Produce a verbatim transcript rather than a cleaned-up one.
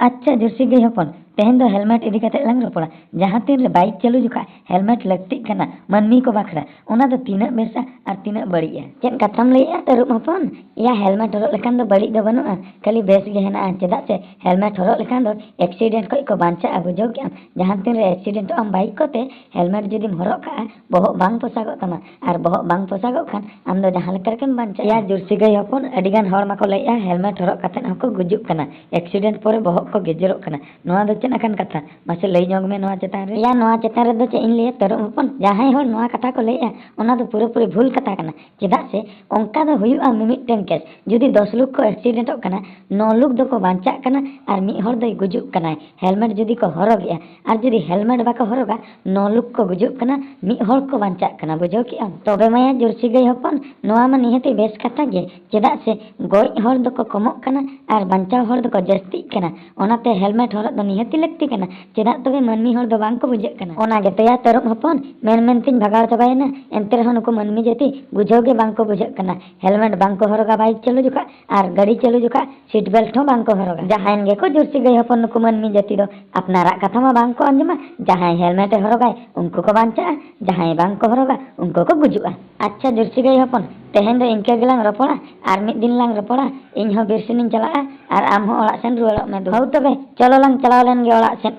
ᱟᱪᱪᱷᱟ ᱡᱟᱹᱨᱥᱤ ᱜᱟᱹᱭ ᱦᱚᱯᱚᱱ, ᱛᱮᱦᱮᱧ ᱫᱚ ᱦᱮᱞᱢᱮᱴ ᱤᱫᱤ ᱠᱟᱛᱮ ᱞᱟᱝ ᱨᱚᱯᱚᱲᱟ᱾ ᱡᱟᱦᱟᱸ ᱛᱤᱱ ᱨᱮ ᱵᱟᱭᱤᱠ ᱪᱟᱹᱞᱩ ᱡᱚᱠᱷᱟᱜ ᱦᱮᱞᱢᱮᱴ ᱞᱟᱹᱠᱛᱤᱜ ᱠᱟᱱᱟ ᱢᱟᱹᱱᱢᱤ ᱠᱚ ᱵᱟᱠᱷᱨᱟ, ᱚᱱᱟ ᱫᱚ ᱛᱤᱱᱟᱹᱜ ᱵᱮᱥᱟ ᱟᱨ ᱛᱤᱱᱟᱹᱜ ᱵᱟᱹᱲᱤᱡᱼᱟ? ᱪᱮᱫ ᱠᱟᱛᱷᱟᱢ ᱞᱟᱹᱭᱮᱜᱼᱟ ᱛᱟᱹᱨᱩᱵ ᱦᱚᱯᱚᱱ? ᱭᱟ, ᱦᱮᱞᱢᱮᱴ ᱦᱚᱨᱚᱜ ᱞᱮᱠᱷᱟᱱ ᱫᱚ ᱵᱟᱹᱲᱤᱡ ᱫᱚ ᱵᱟᱹᱱᱩᱜᱼᱟ, ᱠᱷᱟᱹᱞᱤ ᱵᱮᱥ ᱜᱮ ᱦᱮᱱᱟᱜᱼᱟ᱾ ᱪᱮᱫᱟᱜ ᱥᱮ ᱦᱮᱞᱢᱮᱴ ᱦᱚᱨᱚᱜ ᱞᱮᱠᱷᱟᱱ ᱫᱚ ᱮᱠᱥᱤᱰᱮᱱᱴ ᱠᱷᱚᱡ ᱠᱚ ᱵᱟᱧᱪᱟᱜᱼᱟ, ᱵᱩᱡᱷᱟᱹᱣ ᱠᱮᱜᱼᱟᱢ? ᱡᱟᱦᱟᱸ ᱛᱤᱱ ᱨᱮ ᱮᱠᱥᱤᱰᱮᱱᱴᱚᱜ ᱟᱢ ᱵᱟᱭᱤᱠ ᱠᱚᱛᱮ, ᱦᱮᱞᱢᱮᱴ ᱡᱩᱫᱤᱢ ᱦᱚᱨᱚᱜ ᱠᱟᱜᱼᱟ, ᱵᱚᱦᱚᱜ ᱵᱟᱝ ᱯᱚᱥᱟᱜᱚᱜ ᱛᱟᱢᱟ, ᱟᱨ ᱵᱚᱦᱚᱜ ᱵᱟᱝ ᱯᱚᱥᱟᱜᱚᱜ ᱠᱷᱟᱱ ᱟᱢ ᱫᱚ ᱡᱟᱦᱟᱸ ᱞᱮᱠᱟ ᱨᱮᱜᱮᱢ ᱵᱟᱧᱪᱟᱜᱼᱟ᱾ ᱭᱟ ᱡᱟᱹᱨᱥᱤ ᱜᱟᱹᱭ ᱦᱚᱯᱚᱱ, ᱟᱹᱰᱤ ᱜᱟᱱ ᱦᱚᱲ ᱢᱟᱠᱚ ᱞᱟᱹᱭᱮᱜᱼᱟ ᱦᱮᱞᱢᱮᱴ ᱦᱚᱨᱚᱜ ᱠᱟᱛᱮ ᱦᱚᱸᱠᱚ ᱜᱩᱡᱩᱜ ᱠᱟᱱᱟ, ᱮᱠᱥᱤᱰᱮᱱᱴ ᱯᱚᱨᱮ ᱵᱚᱦᱚᱜ ᱠᱚ ᱜᱮᱡᱮᱨᱚᱜ ᱠᱟᱱᱟ᱾ ᱱᱚᱣᱟ ᱫᱚ ᱪᱮᱫ ᱟᱠᱟᱱ ᱠᱟᱛᱷᱟ? ᱢᱟᱥᱮ ᱞᱟᱹᱭ ᱧᱚᱜ ᱢᱮ ᱱᱚᱣᱟ ᱪᱮᱛᱟᱱ ᱨᱮ᱾ ᱭᱟ, ᱱᱚᱣᱟ ᱪᱮᱛᱟᱱ ᱨᱮᱫᱚ ᱪᱮᱫ ᱤᱧ ᱞᱟᱹᱭᱟ ᱛᱟᱹᱨᱩᱵ ᱦᱚᱯᱚᱱ, ᱡᱟᱦᱟᱸᱭ ᱦᱚᱲ ᱱᱚᱣᱟ ᱠᱟᱛᱷᱟ ᱠᱚ ᱞᱟᱹᱭᱮᱜᱼᱟ, ᱚᱱᱟ ᱫᱚ ᱯᱩᱨᱟᱹᱯᱩᱨᱤ ᱵᱷᱩᱞ ᱠᱟᱛᱷᱟ ᱠᱟᱱᱟ᱾ ᱪᱮᱫᱟᱜ ᱥᱮ ᱚᱱᱠᱟ ᱫᱚ ᱦᱩᱭᱩᱜᱼᱟ ᱢᱤᱢᱤᱫᱴᱟᱝ ᱠᱮᱥ, ᱡᱩᱫᱤ ᱫᱚᱥ ᱞᱳᱠ ᱠᱚ ᱮᱠᱥᱤᱰᱮᱱᱴᱚᱜ ᱠᱟᱱᱟ, ᱱᱚ ᱞᱳᱠ ᱫᱚᱠᱚ ᱵᱟᱧᱪᱟᱜ ᱠᱟᱱᱟ ᱟᱨ ᱢᱤᱫ ᱦᱚᱲ ᱫᱚᱭ ᱜᱩᱡᱩᱜ ᱠᱟᱱᱟᱭ, ᱦᱮᱞᱢᱮᱴ ᱡᱩᱫᱤ ᱠᱚ ᱦᱚᱨᱚᱜᱮᱜᱼᱟ᱾ ᱟᱨ ᱡᱩᱫᱤ ᱦᱮᱞᱢᱮᱴ ᱵᱟᱠᱚ ᱦᱚᱨᱚᱜᱟ, ᱱᱚ ᱞᱳᱠ ᱠᱚ ᱜᱩᱡᱩᱜ ᱠᱟᱱᱟ, ᱢᱤᱫ ᱦᱚᱲ ᱠᱚ ᱵᱟᱧᱪᱟᱜ ᱠᱟᱱᱟ, ᱵᱩᱡᱷᱟᱹᱣ ᱠᱮᱜᱼᱟᱢ? ᱛᱚᱵᱮ ᱢᱟᱭᱟ ᱡᱟᱹᱨᱥᱤ ᱜᱟᱹᱭ ᱦᱚᱯᱚᱱ, ᱱᱚᱣᱟ ᱢᱟ ᱱᱤᱦᱟᱹᱛᱤ ᱵᱮᱥ ᱠᱟᱛᱷᱟ ᱜᱮ, ᱪᱮᱫᱟᱜ ᱥᱮ ᱜᱚᱡ ᱦᱚᱲ ᱫᱚᱠᱚ ᱠᱚᱢᱚᱜ ᱠᱟᱱᱟ ᱟᱨ ᱵᱟᱧᱪᱟᱣ ᱦᱚᱲ ᱫᱚᱠᱚ ᱡᱟᱹᱥᱛᱤᱜ ᱠᱟᱱᱟ᱾ ᱚᱱᱟᱛᱮ ᱦᱮᱞᱢᱮᱴ ᱦᱚᱨᱚᱜ ᱫᱚ ᱱᱤᱦᱟᱹᱛᱤ ᱞᱟᱹᱠᱛᱤ ᱠᱟᱱᱟ, ᱪᱮᱫᱟᱜ ᱛᱚᱵᱮ ᱢᱟᱹᱱᱢᱤ ᱦᱚᱲ ᱫᱚ ᱵᱟᱝ ᱠᱚ ᱵᱩᱡᱷᱟᱹᱜ ᱠᱟᱱᱟ? ᱚᱱᱟ ᱜᱮᱛᱚᱭᱟ ᱛᱟᱹᱨᱩᱵ ᱦᱚᱯᱚᱱ, ᱢᱮᱱ ᱢᱮᱱᱛᱤᱧ ᱵᱷᱟᱜᱟᱣ ᱪᱟᱵᱟᱭᱮᱱᱟ, ᱮᱱᱛᱮ ᱨᱮᱦᱚᱸ ᱱᱩᱠᱩ ᱢᱟᱹᱱᱢᱤ ᱡᱟᱹᱛᱤ ᱵᱩᱡᱷᱟᱹᱣ ᱜᱮ ᱵᱟᱝ ᱠᱚ ᱵᱩᱡᱷᱟᱹᱜ ᱠᱟᱱᱟ᱾ ᱦᱮᱞᱢᱮᱴ ᱵᱟᱝ ᱠᱚ ᱦᱚᱨᱚᱜᱟ ᱵᱟᱭᱤᱠ ᱪᱟᱹᱞᱩ ᱡᱚᱠᱷᱟᱜ, ᱟᱨ ᱜᱟᱹᱰᱤ ᱪᱟᱹᱞᱩ ᱡᱚᱠᱷᱟᱜ ᱥᱤᱴ ᱵᱮᱞᱴ ᱦᱚᱸ ᱵᱟᱝ ᱠᱚ ᱦᱚᱨᱚᱜᱟ᱾ ᱡᱟᱦᱟᱸᱭᱮᱱ ᱜᱮᱠᱚ ᱡᱟᱹᱨᱥᱤ ᱜᱟᱹᱭ ᱦᱚᱯᱚᱱ, ᱱᱩᱠᱩ ᱢᱟᱹᱱᱢᱤ ᱡᱟᱹᱛᱤ ᱫᱚ ᱟᱯᱱᱟᱨᱟᱜ ᱠᱟᱛᱷᱟ ᱢᱟ ᱵᱟᱝ ᱠᱚ ᱟᱸᱡᱚᱢᱟ᱾ ᱡᱟᱦᱟᱸᱭ ᱦᱮᱞᱢᱮᱴ ᱮ ᱦᱚᱨᱚᱜᱟᱭ, ᱩᱱᱠᱩ ᱠᱚ ᱵᱟᱧᱪᱟᱜᱼᱟ, ᱡᱟᱦᱟᱸᱭ ᱵᱟᱝ ᱠᱚ ᱦᱚᱨᱚᱜᱟ, ᱩᱱᱠᱩ ᱠᱚ ᱜᱩᱡᱩᱜᱼᱟ᱾ ᱟᱪᱪᱷᱟ ᱡᱟᱹᱨᱥᱤ ᱜᱟᱹᱭ ᱦᱚᱯᱚᱱ, ᱛᱮᱦᱮᱧ ᱫᱚ ᱤᱱᱠᱟᱹ ᱜᱮᱞᱟᱝ ᱨᱚᱯᱚᱲᱟ, ᱟᱨ ᱢᱤᱫ ᱫᱤᱱ ᱞᱟᱝ ᱨᱚᱯᱚᱲᱟ᱾ ᱤᱧ ᱦᱚᱸ ᱵᱤᱨ ᱥᱮᱱᱤᱧ ᱪᱟᱞᱟᱜᱼᱟ, ᱟᱨ ᱟᱢ ᱦᱚᱸ ᱚᱲᱟᱜ ᱥᱮᱱ ᱨᱩᱣᱟᱹᱲᱚᱜ ᱢᱮ ᱫᱩ᱾ ᱦᱳᱭ ᱛᱚᱵᱮ, ᱪᱚᱞᱚ ᱞᱟᱝ ᱪᱟᱞᱟᱣ ᱞᱮᱱ ᱜᱮ ᱚᱲᱟᱜ ᱥᱮᱫ᱾